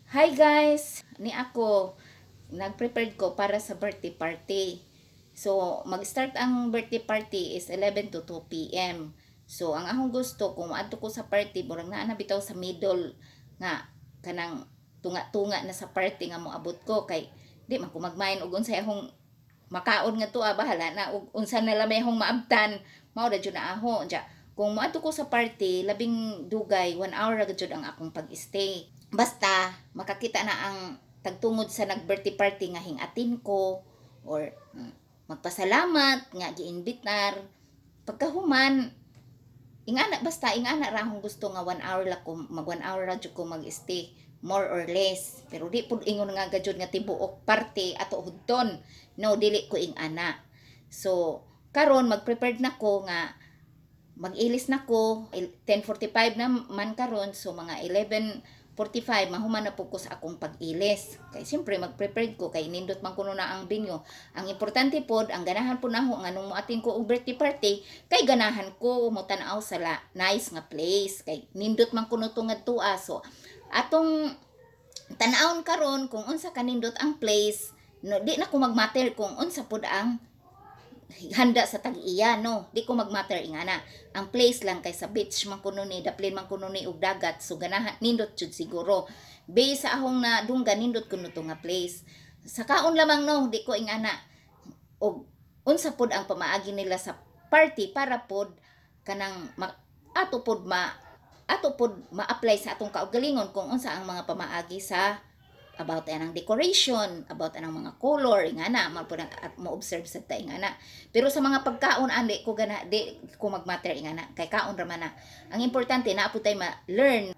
Hi guys! Ni ako, nag-prepared ko para sa birthday party. So, mag-start ang birthday party is 11 to 2 p.m. So, ang akong gusto, kung adto ko sa party, murag naa na bitaw sa middle nga kanang tunga-tunga na sa party nga moabot ko kay di man ko magmain og unsay akong makaon nga tuwa, bahala na og unsa na lamay akong maabtan, mao ra jud na aho. Diya, kung moadto ko sa party, labing dugay 1 hour ra jud ang akong pag-stay. Basta makakita na ang tagtungod sa nag-birthday party nga hingatin ko or magpasalamat nga giimbitar. Pagkahuman, ingana, basta ingana ra akong gusto nga 1 hour la ko, mag 1 hour ra jud ko mag-stay, more or less. Pero di pud ingon nga gajud nga tibuok party ato hudton. No, dili ko ingana. So, karon mag-prepared na ko nga mag-ilis na ko 10:45 na man karon, so mga 11:45 mahuman na po ko sa akong pag-ilis. Kay siyempre mag-prepared ko kay nindot man kuno na ang binyo. Ang importante pod, ang ganahan po nako nga nung moatin ko og birthday party kay ganahan ko mo tan-aw sa la, nice nga place kay nindot man kuno to ngadtoa. So atong tan-awon karon kung unsa kanindot ang place, no, di na ko magmatter kung unsa pod ang handa sa tag-iya, no, di ko magmatter ingana. Ang place lang kay sa beach man kuno ni, daplin man kuno ni og dagat, so ganahan nindot jud siguro. Base sa ahong na dunggan, nindot kuno to nga place. Sa kaon lamang, no, di ko ingana og unsa pod ang pamaagi nila sa party para pod kanang ato pod ma-apply sa atong kaugalingon kung unsa ang mga pamaagi sa about anang decoration, about anang mga color, ingana, man po at mo-observe sa ta ingana. Pero sa mga pagkaon andi ko gana, di ko magmatter ingana, kay kaon ra man na. Ang importante na po tay ma-learn,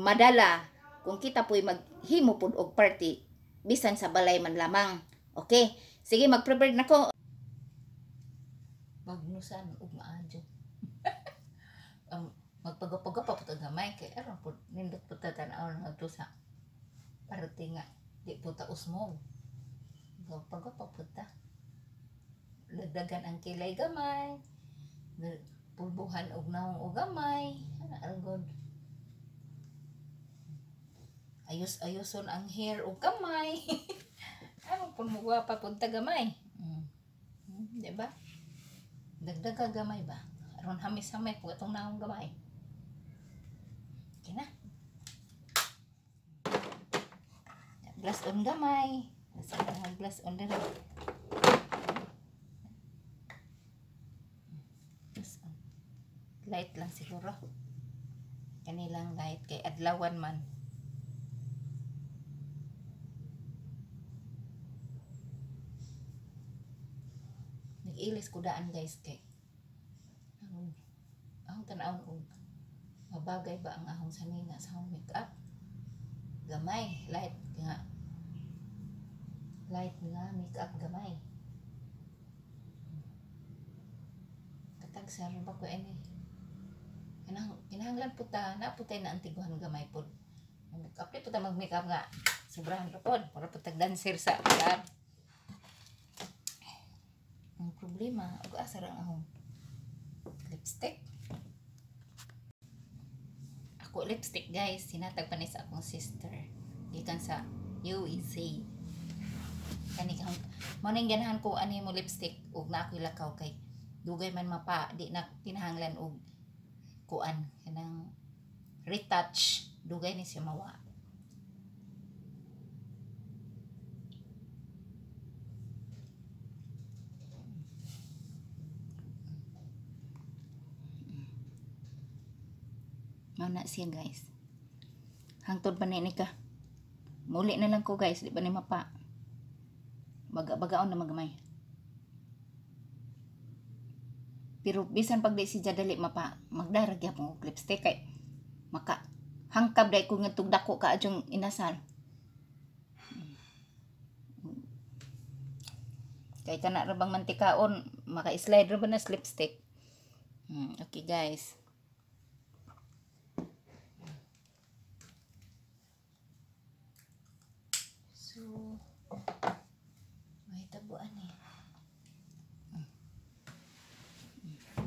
madala kung kita po'y maghimo pod og party bisan sa balay man lamang. Okay? Sige, mag-prepare na ko. Bagnusan og maadyo. Magpagapaga pa po gamay kay aron po nindot po ta tan-awon ngadto sa parte nga di po ta usmog. Pagapa po ta. Dagdagan ang kilay gamay. Pulbuhan og naong og gamay. Ana aragod. Ayos-ayoson ang hair og kamay. Ano po mo gwapa pud ta gamay. Di ba? Dagdaga gamay ba? Aron hamis-hamay po atong naong gamay. Okay na. Glass on gamay. Sa mga glass on dere. Glass on. Light lang siguro. Kanilang light kay adlawan man. Nag-ilis ko daan guys kay ang tan-awon og mabagay ba ang ahong saninga sa ahong makeup. Gamay, light nga makeup gamay. Katag sa ba ko ini. Kinahanglan po ta, na po tayo na antiguhan gamay pod. Makeup di po ta mag-makeup nga sobrahan ra pod, para po tag dancer sa club. Ang problema, og asa ra ang ahong lipstick. Ako lipstick guys, sinatag pa ni sa akong sister. Gikan sa USA. Kani kang mo ning ganahan ko ani mo lipstick ug na ako'y lakaw kay dugay man mapa, di na kinahanglan og kuan kanang retouch, dugay ni siya mawa. Mao na siya guys. Hangtod pa ni ka. Muli na lang ko guys, di ba ni mapa. Baga-bagaon na magamay. Pero bisan pag di siya dali mapa, magdarag gyapon og lipstick kay maka hangkab dai ko ngadtong dako ka adyong inasal. Kay kana ra bang mantikaon, maka-slide ra ba na lipstick. Okay guys. So, may tabuan eh.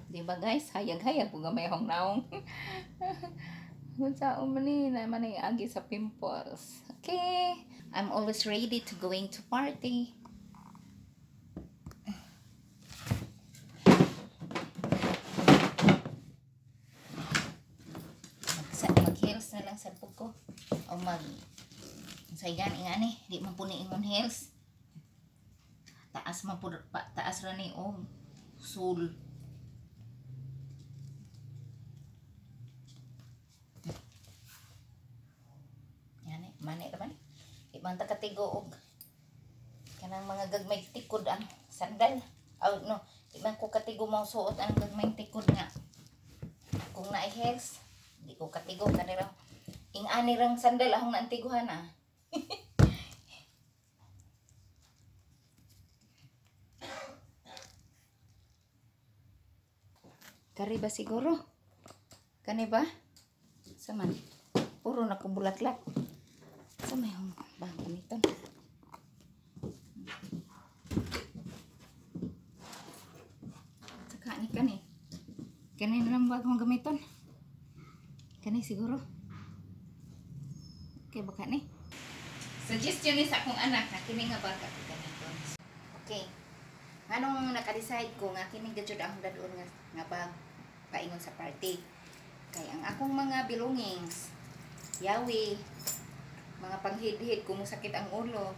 Di ba guys? Hayag-hayag po gamay akong naong. Unsa man ni na man ay agi sa pimples. Okay. I'm always ready to going to party. Mag-heels na lang sa ko. O mag sa yan ingani, di man po ni ingon heels. Taas man po, taas ra ni og sul. Yani, mani ra man. Di man ta katigo og kanang mga gagmay tikod ang sandal. Oh, no, di man ko katigo mo suot ang gagmay tikod nga. Kung naay heels, di ko katigo kanirang ing-ani rang sandal akong naantiguhan ah. Kari ba siguro? Kani ba? Sa man? Puro na ko bulaklak. Sa may ba gamiton? Saka ni kani. Kani na lang ba akong gamiton? Kani siguro? Okay baka ni? Suggestion ni sa akong anak na kini nga bag ako gamiton. Okay. Nganong naka-decide ko nga kini gajud akong dadon nga bag paingon sa party. Kay ang akong mga belongings, yawi, mga panghidhid kung sakit ang ulo,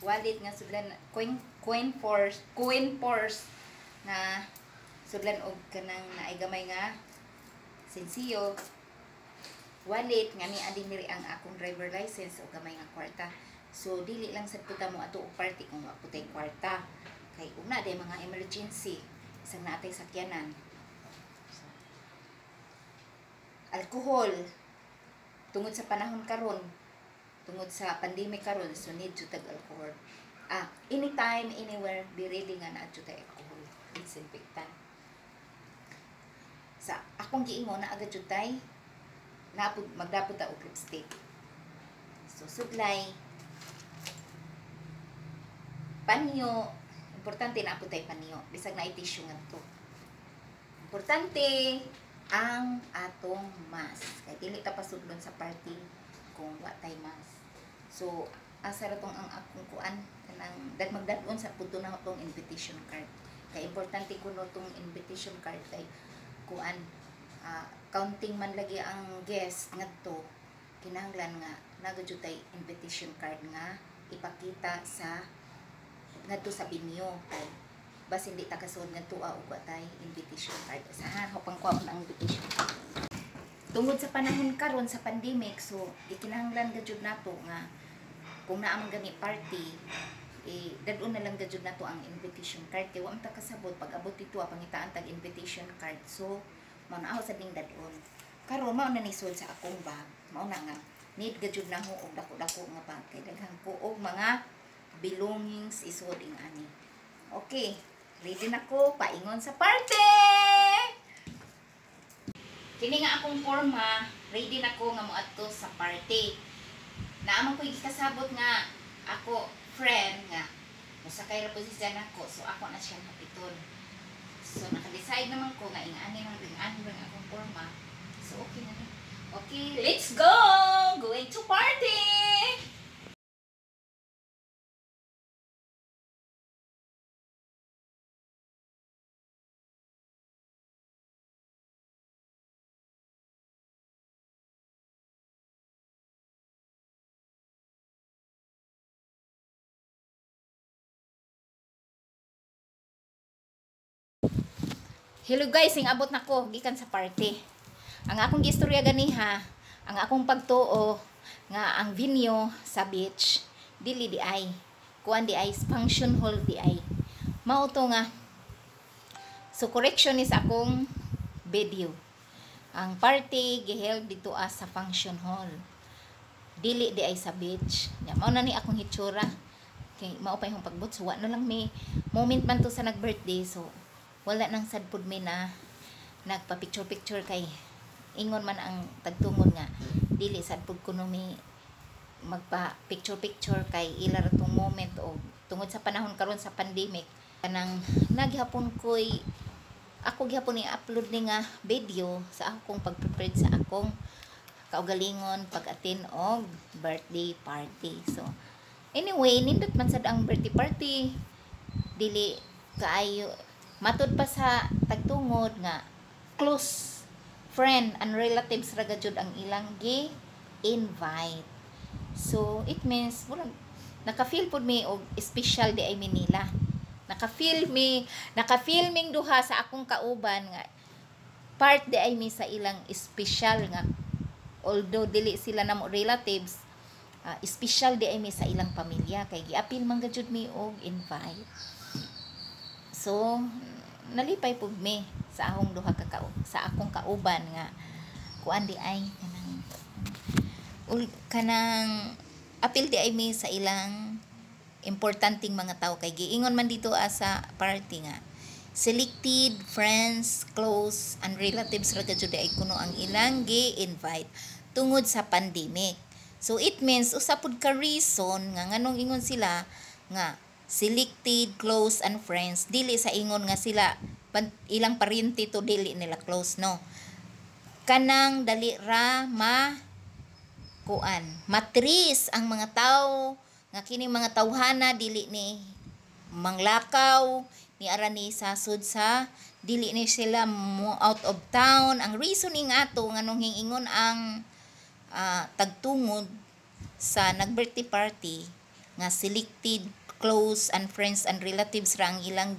wallet nga sudlan, coin purse nga sudlan og kanang naay gamay nga sensiyo, wallet nga ni ading diri ang akong driver license o gamay nga kwarta. So dili lang sad puta mo ato og party kung wa putay kwarta. Kay una day mga emergency isang naatay sakyanan. So, alcohol tungod sa panahon karon, tungod sa pandemic karon, so need jud tag alcohol. Anytime, anywhere, be ready nga naa jud tay alcohol, disinfectant. Sa akong giingon na agad jud tay napud magdapod ta og lipstick. So suklay, panyo, importante na po tay panyo, bisag naay tissue ngadto. Importante ang atong mask. Kay dili ta pasudlon sa party kung wa tay mask. So asa ra tong ang akong kuan kanang magdad-on sa pudto na tong invitation card. Kay importante kuno tong invitation card kay kuan counting man lagi ang guest ngadto, kinahanglan nga naa gyud tay invitation card nga ipakita sa ngadto sa binyo kay basin di ta kasuod ngadto og wa tay invitation card. Sa hopang kuha ang invitation card. Tungod sa panahon karon sa pandemic, so gikinahanglan gajud nato nga kung naa man gani party, dad-on na lang gajud nato ang invitation card kay wa man ta kasabot pag abot dito pangitaan tag invitation card. So mao na ako sa ding dad-on. Karon mao na ni sud sa akong bag. Mao na nga need gajud nako og dako-dako nga bag kay daghan ko og mga belongings isod ing ani. Okay, ready na ko paingon sa party. Kini nga akong forma, ready na ko nga moadto sa party. Naa man ko'y gikasabot nga ako friend nga mosakay ra po siya nako, so ako na siyang hapiton. So naka-decide naman ko nga ing-ani lang akong forma. So okay na ni. Okay, let's go! Going to party! Hello guys, sing abot na ko gikan sa party. Ang akong gistorya ganiha, ang akong pagtuo nga ang venue sa beach dili di ay kuan di ay function hall di ay. Mao to nga. So correction is akong video. Ang party giheld dito sa function hall. Dili di ay sa beach. Nya mao na ni akong hitsura. Kay mao pa yung pagbot, so wa na lang may moment man to sa nag-birthday, so wala nang sad pud mi na nagpa-picture-picture kay ingon man ang tagtungod nga dili sad pud kuno mi magpa-picture-picture kay ila ra tong moment o tungod sa panahon karon sa pandemic kanang naghapon koy Ako gihapon i-upload ni nga video sa akong pag-prepare sa akong kaugalingon pag-attend og birthday party. So anyway, nindot man sad ang birthday party. Dili kaayo, matud pa sa tagtungod nga close friend and relatives ra jud ang ilang gi invite. So it means murag naka-feel pud mi og special di ay mi nila. Naka-feel ming duha sa akong kauban nga part di ay mi sa ilang special nga although dili sila namo relatives, special di ay mi sa ilang pamilya kay giapil man gajud mi og invite. So nalipay pud mi sa akong duha ka sa akong kauban nga kuan di ay kanang kanang apil di ay mi sa ilang importanteng mga tao kay giingon man dito sa party nga selected friends, close and relatives ra gajud ay kuno ang ilang gi-invite tungod sa pandemic. So it means usa pud ka reason nga nganong ingon sila nga selected, close and friends, dili sa ingon nga sila ilang paryente to dili nila close, no. Kanang dali ra ma kuan, matris ang mga tao nga kining mga tawhana dili ni manglakaw ni ara ni sasud sa dili ni sila mo out of town. Ang reasoning ato nganong hingingon ang tagtungod sa nag-birthday party nga selected, close and friends and relatives ra ang ilang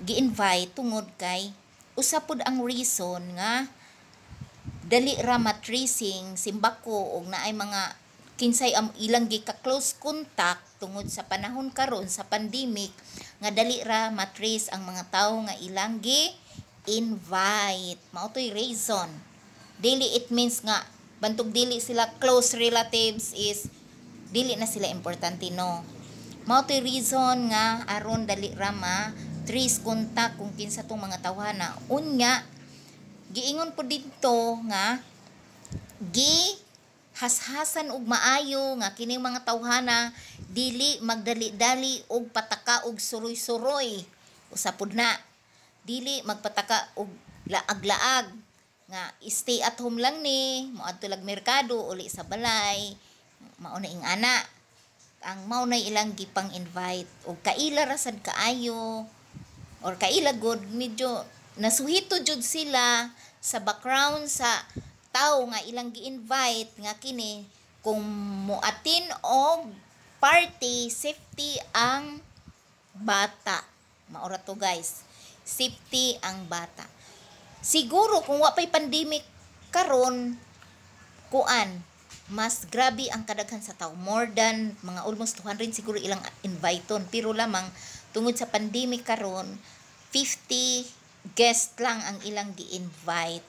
gi-invite tungod kay usa pud ang reason nga dali ra ma-tracing simbako og naay mga kinsay ang ilang gika-close contact tungod sa panahon karon sa pandemic nga dali ra ma-trace ang mga tawo nga ilang gi-invite. Mao to'y reason. Dili it means nga bantog dili sila close relatives is dili na sila importante, no. Mao to'y reason nga aron dali ra ma-trace contact kung kinsa tong mga tawhana. Unya giingon po didto nga gi hashasan og maayo nga kining mga tawhana dili magdali-dali og pataka og suroy-suroy. Usa pud na, dili magpataka og laag-laag nga stay at home lang ni moadto lag merkado, uli sa balay. Mao na ing ana ang mao na ilang gipang invite og kaila ra sad kaayo or kaila gud, medyo nasuhito jud sila sa background sa tawo nga ilang gi-invite nga kini kung moatin og party, safety ang bata. Mao ra to, guys, safety ang bata. Siguro kung wa pay pandemic karon, kuan, mas grabe ang kadaghan sa tao, more than mga almost 200 siguro ilang inviteon, pero lamang tungod sa pandemic karon, 50 guest lang ang ilang gi-invite.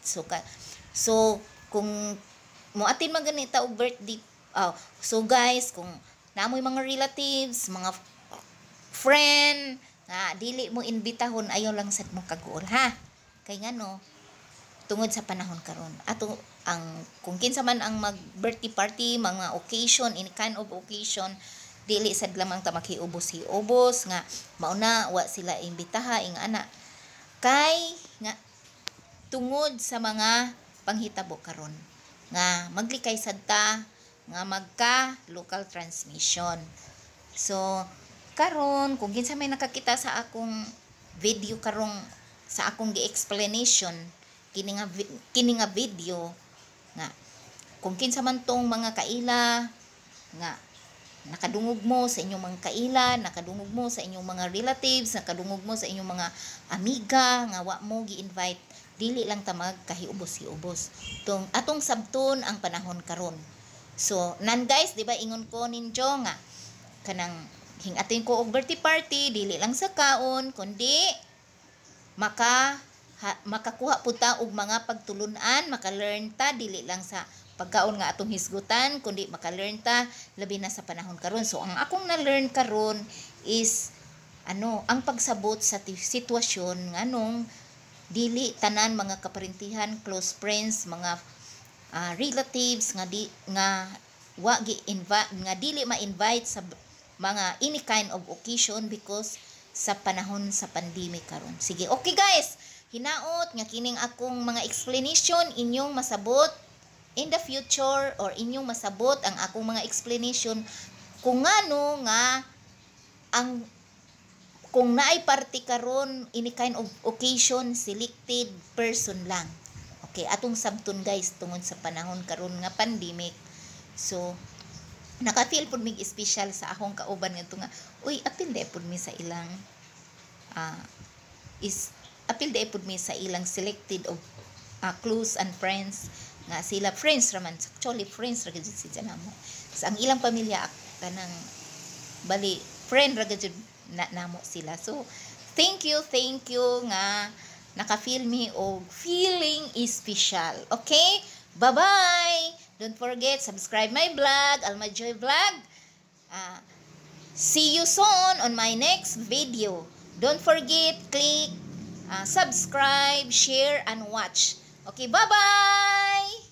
So kung moatin man gani ta og birthday, oh, so guys, kung naamoy mga relatives, mga friend nga dili mo imbitahon, ayaw lang sad mo kaguol ha, kay ngano tungod sa panahon karon ato ang kung kinsa man ang mag birthday party, mga occasion, any kind of occasion, dili sad lamang ta makhiubos-hiubos nga mauna wa sila imbitaha ing ana kay nga tungod sa mga panghitabo karon nga maglikay sad ta nga magka local transmission. So karon kung kinsa may nakakita sa akong video karong sa akong gi-explanation kini nga video nga kung kinsa man tong mga kaila nga nakadungog mo sa inyong mga kaila, nakadungog mo sa inyong mga relatives, nakadungog mo sa inyong mga amiga nga wa mo gi-invite, dili lang ta magkahiubos-hiubos. Tung atong sabton ang panahon karon. So, nan guys, di ba ingon ko ninyo nga kanang hingatin ko og birthday party dili lang sa kaon kundi makakuha pud ta og mga pagtulun-an, maka-learn ta dili lang sa pagkaon nga atong hisgutan kundi maka-learn ta labi na sa panahon karon. So ang akong na-learn karon is ano, ang pagsabot sa sitwasyon nganong dili tanan mga kaparintihan, close friends, mga relatives nga di nga wa gi invite nga dili ma-invite sa mga any kind of occasion because Sa panahon sa pandemic karon. Sige, okay guys. Hinaot nga kining akong mga explanation inyong masabot in the future or inyong masabot ang akong mga explanation kung ngano nga ang kung naay party karon, any kind of occasion, selected person lang. Okay, atong sabton guys, tungod sa panahon karon nga pandemic. So naka-feel pud mig special sa akong kauban ngadto nga, uy, apil diay pud mi sa ilang is apil diay pud mi sa ilang selected of close and friends nga sila friends raman. Actually, friends ra gyud sila namo sa ang ilang pamilya, kanang bali friend ra gyud na namo sila. So thank you, thank you nga naka-feel me og feeling special. Okay, bye bye. Don't forget subscribe my vlog, Alma Joy Vlog. See you soon on my next video. Don't forget click subscribe, share and watch. Okay, bye bye.